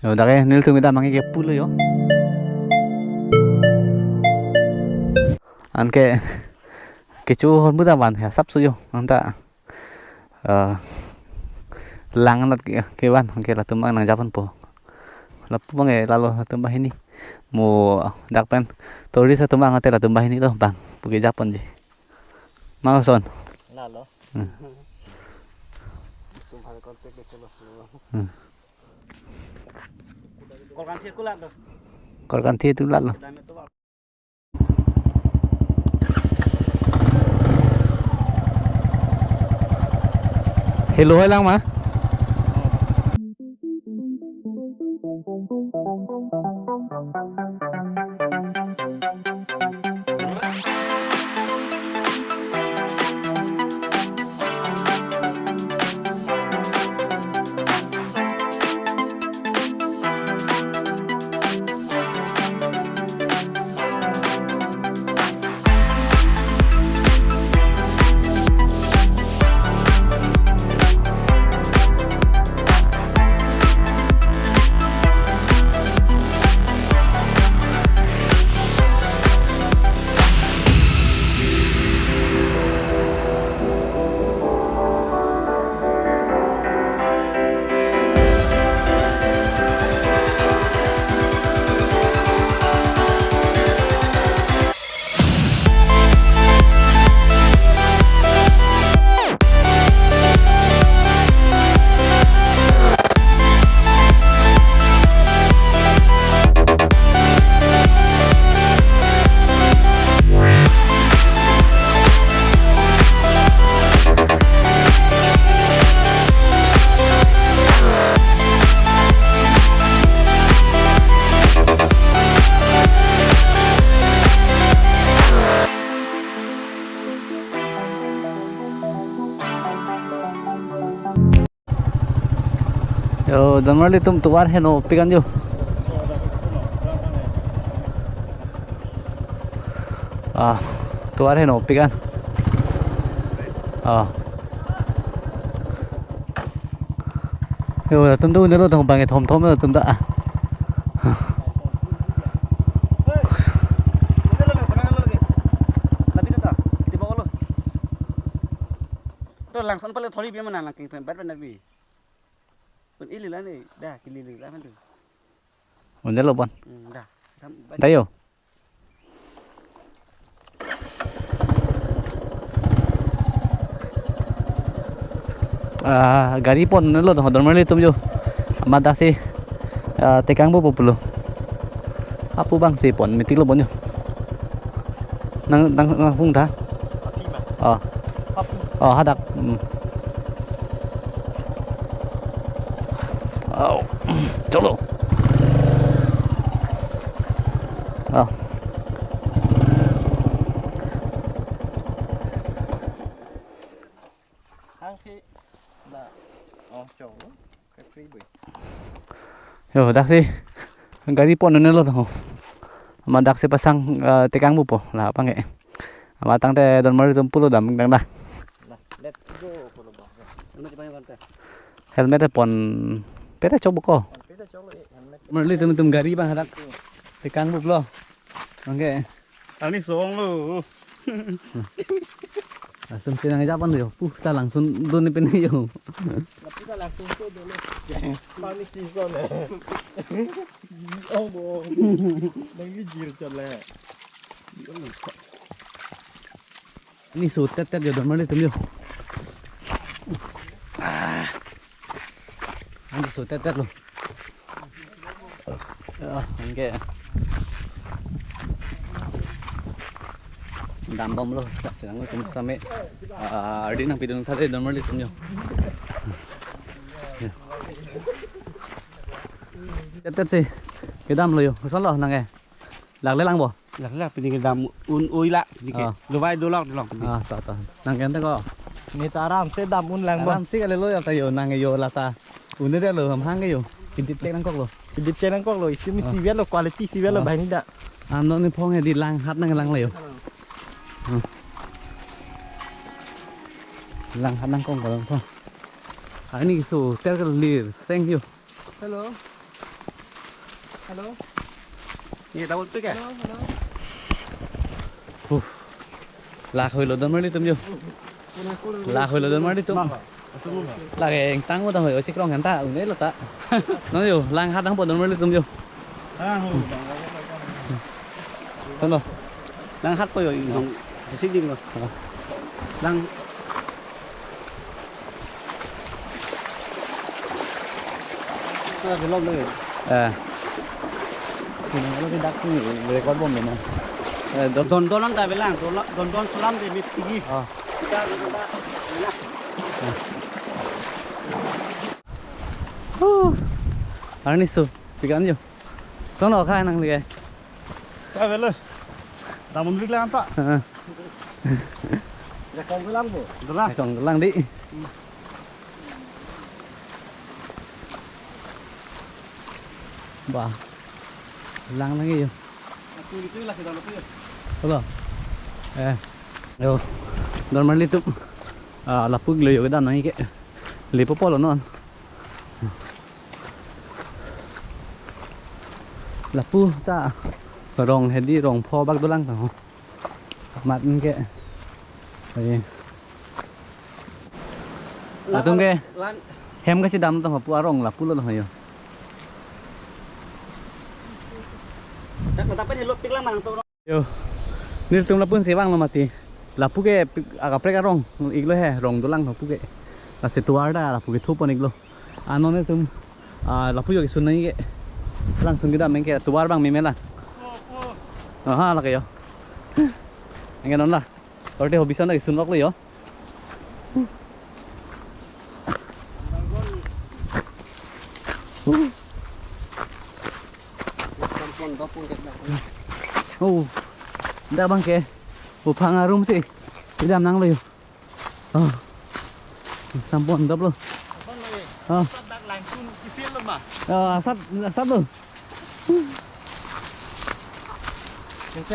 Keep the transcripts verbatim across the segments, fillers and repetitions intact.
Yo, dak ke nelitum kedam abang ke pulo yo. Anke kecho hormu ta van he asapso yo. Anta, eh, lang anat ke, kevan ke latum abang nangjaponpo. Lapu abang ke lalo latum banghini. Mo dak pen tourist atum abang ate latum banghini lo abang pu kejaponji. Mangson. Lalo. Hmm. Tumhar contact ke chalo. Hmm. Korkanthi kulat lo. Korkanthi kulat lo. Helo hai lang ma. Yo, donmarli atum tovar henopik an yo. Ah, tovar henopik an. Ah. Yo, latum do nelo tong bang thom thom latum ta. Ah. To langson pale thori bi mana lang keng pen bat pen bi. Pun ili la ni, dah kili li la kan tu. Unde lo bon. Hmm, dah. Sam bat. Tayo. Ah, gari pon lo to donmarli atum yo. Amat dak si, ah, tekang pu pulo. Apu abang si pon metik lo bon yo. Nang nang nang phung tha. Oh. Oh, hadak. Hmm. Oh. Chalo. Oh. Hang khi la. Oh, chong. Yo, dak si gari pon nelo to. Amat dak si pasang, eh, tekang pupo la abang ke. Amat tangte donmarli atum pulo dam dang dah. Nah, let's go, pulo bang. Ano di bang bang. Helmet pon peta chok boko. Peta chok lo, eh, helmet. Donmarli atum atum gari abang hadak. Tekang pulo. Oke. Ani song lo. Latum si nangjaponlo yo. Puh, ta langsun dun ni pen yo. Lapu ta langsun tu dolo. Pani si son eh. Oh bo. Nang ni jir chale. Ani so tet tet yo donmarli atum yo. Ah. Ani so tet tet lo. Ah, oke. Dambomlo, ta si nangtum same. Ah, ardi nangpidun thare donmarli atum yo. Tet tet si kedamlo yo. Koson lo nang ke? Lak le lang bo. Lak le lang pini kedam un oi la pini ke. Ah. Dovai dolok dolok pini. Ah, ta ta. Nang ke ante ko. Ne ta aram si dam un lang bo. Aram si kali lo yo ta yo nang yo la ta. Un de lo ham hang yo. Kedip cek nangkok lo. Kedip cek nangkok lo. Isi mi si vet lo, quality si vet lo, ah, banghini dak. Ano ni phong di lang hat nang lang le yo. Hmm. Lang hat nangkok ko lang phong. Ani so ter ke lir seng yo. Hello. Hello. Ye, double pick ya? Hello, hello. Huh. Lak hoilo don marli atum yo. Lak hoilo don marli atum. Lake ingtang mo ta hoi, o chikrong han ta, un-elo ta. Non yo, lang hat nangpo don marli atum yo. Ah, ho. Sono. Lang hatpo yo, ingtang. Jesi ding lo. Oh. Lang. Ah, belum lagi. Eh. Ini kalau tidak ni record bom ni. Eh, don. Don don ta belang, don don sulam de mit tinggi. Oh. Kita kita. Huh. Arni su, pikan yo. Sono khai nangli ke. Ka velo. Damun vik lang ta. Heeh. Jakong kelang bo. Dolang. Jakong kelang di. Bah. Lang lagi yo. Aku itu lah kita lalu yo. Halo. Eh. Yo. Don marli atum. Ah, lapu iklo yo kedam nangji ke. Lepo pulo non. Lapu ta rong hedi rong pho bak dolang ta ho. Mat ke. Aye. Latum ke. Lan. Hem kachedam ta ho pu arong lapulo ta ho yo. Tak tak pen hello pik lang manang to. Yo. Nelitum lapu-an si vanglo mati. Lapu ke pik-, akaprek arong iklo he, rong dolang lapu ke. Lasi tovar ta lapu ke thupon iklo. Anon nelitum, ah, lapu yo kesun nangji ke. Langsun kedam ke tovar abang meme lang. Aha, lake yo. Anke non la. Korte hobi sana kesun loklo yo. Sampon dopon ke dak. Oh. Dak abang ke. Uphang arum si. Kedam nanglo yo. Oh. Sampon doplo. Abang lagi. Oh. Asap dak langkun kipil lo ma. Oh, asap, asap lo.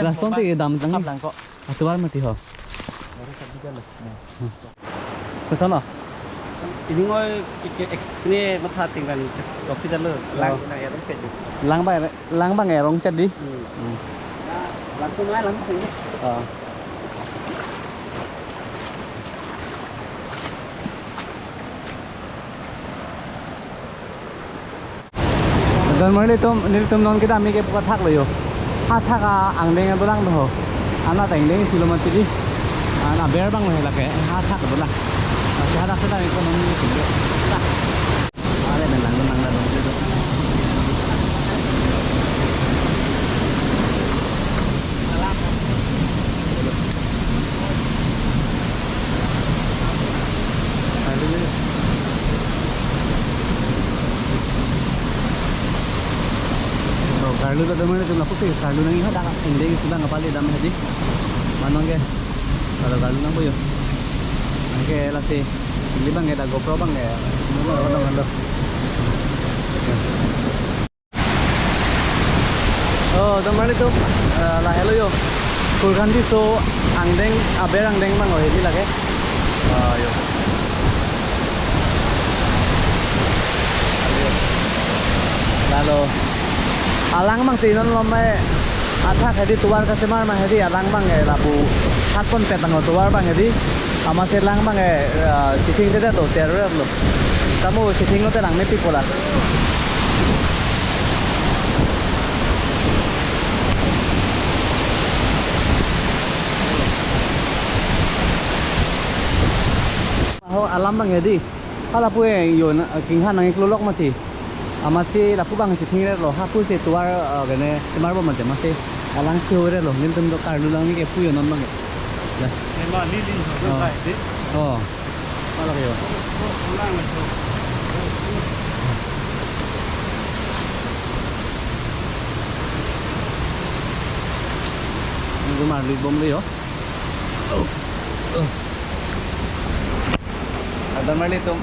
Lason ti kedam tang. Kap lang ko. Atovar mati ho. Baru satu jalan. Ke sono? Ini ngoi ke, ke ex-, ini matha tinggal dok kita lo. Lang, oh, lang ya, lang chat di. Lang abang, lang abang ya, rong chat di. Hmm. Hmm. Lang tu mai lang sini. Oh. Don marli atum, nelitum non kedam ke puka thak lo yo. Ha thak a angdeng dolang do ho. Anat angdeng si lo mati di. Ana aber abang lo he lake. Ha thak dolang. Lasi ha thak seta ekonomi si lo. Are ben lang lang lang. Oh, karlu ta damar tum lapu si karlu nangji hadak angdeng si bang kapali dam hedi. Manong ke. Kalau karlu nangpo yo. Anke lasi. Ili abang ke dak GoPro abang ke. Nunggu abang ando. Oh, don marli atum, eh, lahelo yo. Kurkhandis angdeng, aber angdeng abang lo hedi lake. Oh, yo. Lalo. Alang abang si non lo mai athak hedi tovar kasemar ma hedi alang abang ke lapu hatpon pet ang tovar abang hedi. Amatsi lang abang ke, eh, chithing te to ter lo. Tamo chithing lo te lang mepik kola. Ho alam abang ya di. Hala pu e yo na, kinghan nang iklolok mati. Amatsi lapu abang chithing re lo, ha pu si tovar, eh, gane, semar bom mati amatsi. Alang si hore lo, nelitum do karlu lang ni ke pu yo non abang ya. Dah. Ema lili, oh, bai, di. Oh. Malak yo. Ini marli bom le yo. Oh. Oh. Ada marli tum.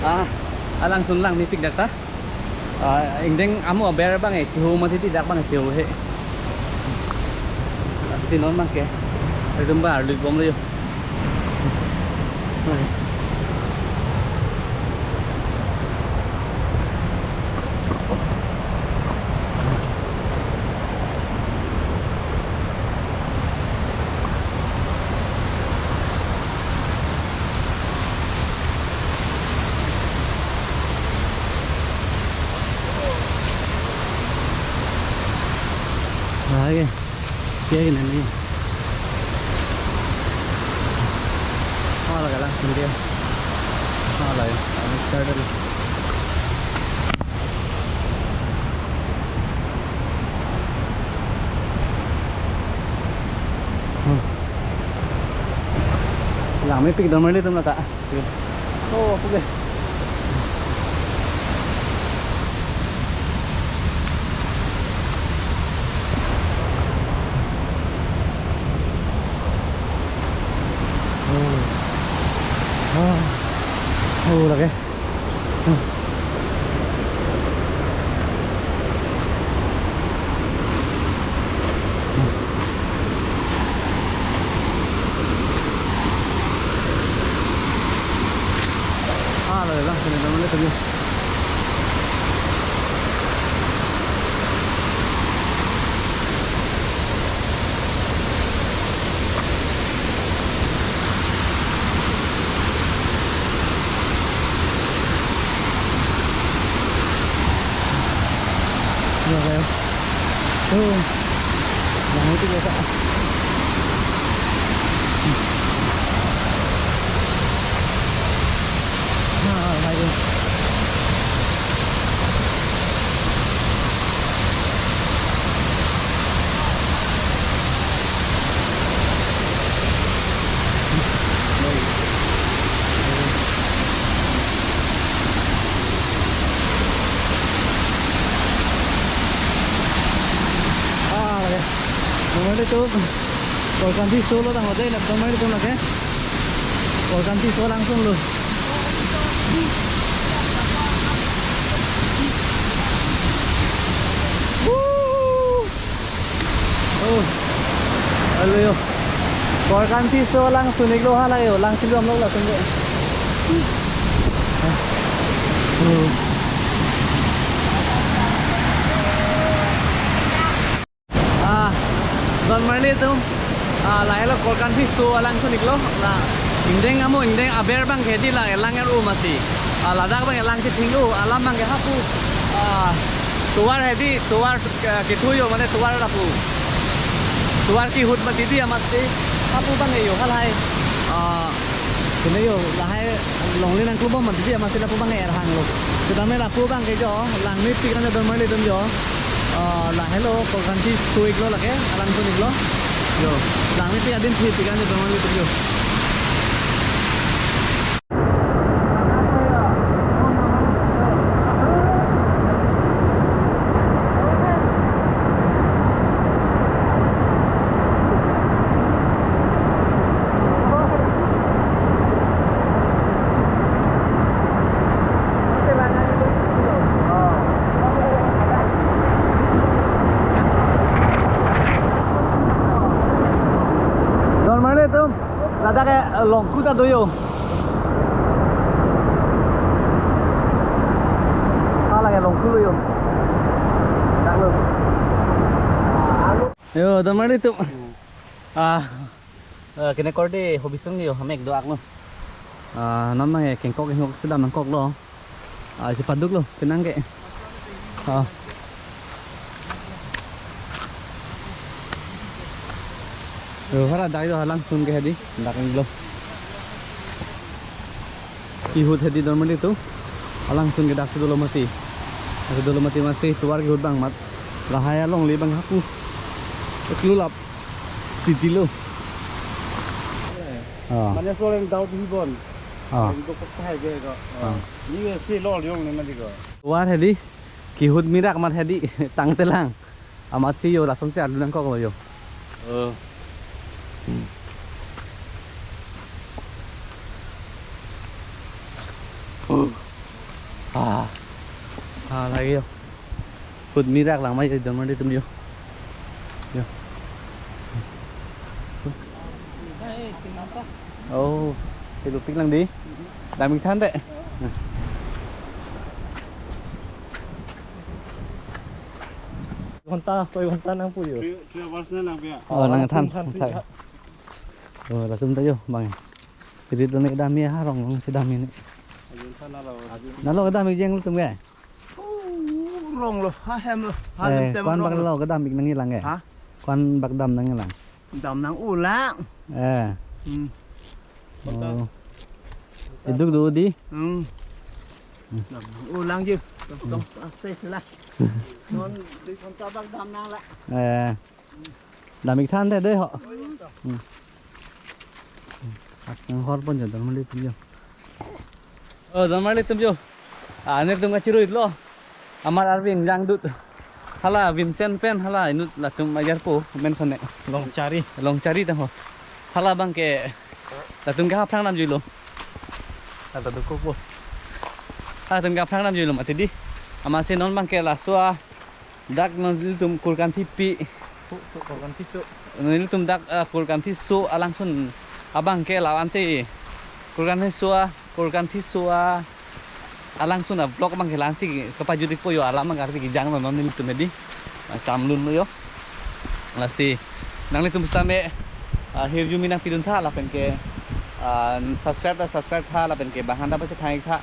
Ah, alang sun lang mepik dak ta. Ah, ingdeng amo aber abang e, chihu mati ti dak abang chihu he. Si non abang ke. Ridum ba arlu bom le yo. Lake, lake neli. Oh, lake langsun ke. Oh, lake. Lake start lake. Hmm. Langmepik dong mali tum lata. Oh, oke. Oh. Ah. Oh, lake. Ah, lake lang, sini dong mali tum. Iya, kayo. Oh. Langmepik ya, Kak. Ah, lake. Ah, lake. Dong mali tum. Kolkanthi so lo tanglo dei, lap dong mali tum lake. Kolkanthi so langsun lo. Woo! Oh. Alo yo. Kolkanthi so langsun iklo hala yo. Langsun iklo amlo langsun ke. Oh. Ah, dong mali tum. Ah, lahelo Kolkanthi so alangsun iklo. La, ingdeng amo, ingdeng aber abang ke hedi la elang er-o mati. Ah, ladak abang elang kething-o, alam abang ke hapu. Ah, tovar hedi, tovar, ah, kethu yo mane tovar lapu. Tovar kehut mati di amatsi. Hapu abang yo halahai. Ah, kene yo lahai longle nangklubom mati di amatsi lapu abang erhang lo. Kedam lapu abang ke jo, langmepik an dong mali tum jo. Ah, lahelo, Kolkanthi so iklo lake, alangsun iklo. Jo, langmepik adim si pik an dong mali tum jo. Dong mali tum, ladak ke longku ta do yo. Ah, lake longku lo yo. Dak lo. Yo, dong mali tum. Ah, eh, kene korte hobisong yo, hamek do-ak lo. Ah, non abang kengkok kengkok si dam nangkok lo. Ah, si paduk lo, penang ke. Ah. Yo, hara dai do halangsun ke hedi, dak lo. Kehut hedi dong mali tum. Alangsun ke daksi dolo mati. Daksi dolo mati amatsi tovar kehut abang mat. Lahai alongle abang hapu. Eklulap. Titi lo. Ah. Mane soalnya daud hibon. Ah. Yang dokok saya ke ko. Ah. Ni si lo yung ni mati ko. Tovar hedi. Kehut mirak mat hedi. Tangtelang. Amatsi yo, lason si arlu nangkok lo yo. Oh. Hmm. Oh. Ah. Ah, lake yo. Kehut mirak lang mai dong mali tum yo. Yo. Oh, itu pik lang di. Damik than dei. Ghonta, soi ghonta nangpo yo. Three, three hours na nangpo ya? Oh, nangthan. Than, than. Oh, latum ta yo, bang. Jadi tu ni kedam ya, ha, rong rong si dam ini. Ajin than na lo, ajin. Na lo kedam ik jeng lo tum ke? Oh, rong lo, ha hem lo, ha eh, hem tem kuan rong bang lo. Lo kedam ik nangji lang ke? Ha? Ko-an bak dam nanglang? Dam nang-o lang. Eh. Hmm. Oh. Iduk do di? Hmm. Dam nang-o lang ji. Tum tum ase sila. Non di konta bak dam nang la. Eh. Dam ik than te dei ho. Hmm. Ak nang hor pon jo dam mali tum jo. Oh, dam mali tum jo. Ah, nelitum kachirui lo. Amar arvi ingjang dut. Hala Vincent pen hala inut latum ajar ko mention ne. Longchari. Longchari tang ho. Hala abang ke latum ke aphrang nam juilo. Hala duko po. Hala latum ke aphrang nam juilo mati di. Amatsi non abang ke laso a dak non nelitum Kurkanthipi. Pu, pu, Kurkanthiso. Nelitum dak, ah, Kurkanthiso alangsun abang ke la-ansi Kurkanthiso a, Kurkanthiso a alangsun a vlog abang ke la-ansi kapajut ikpo jo, alam abang arvi kejang lo non nelitum edi. Ah, chamlun lo jo. Lasi nanglitum sitame, ah, hirjume nangpidun tha lapen ke, ah, subscribe ta subscribe tha lapen ke bang han ta pachethang ik tha.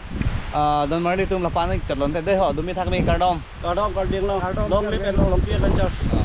Ah, don marli atum lapu-an chot lonte dei ho, dumi thak me, kardom. Kardom, kardom lo. Kardom, long live kardom. And long live Adventure.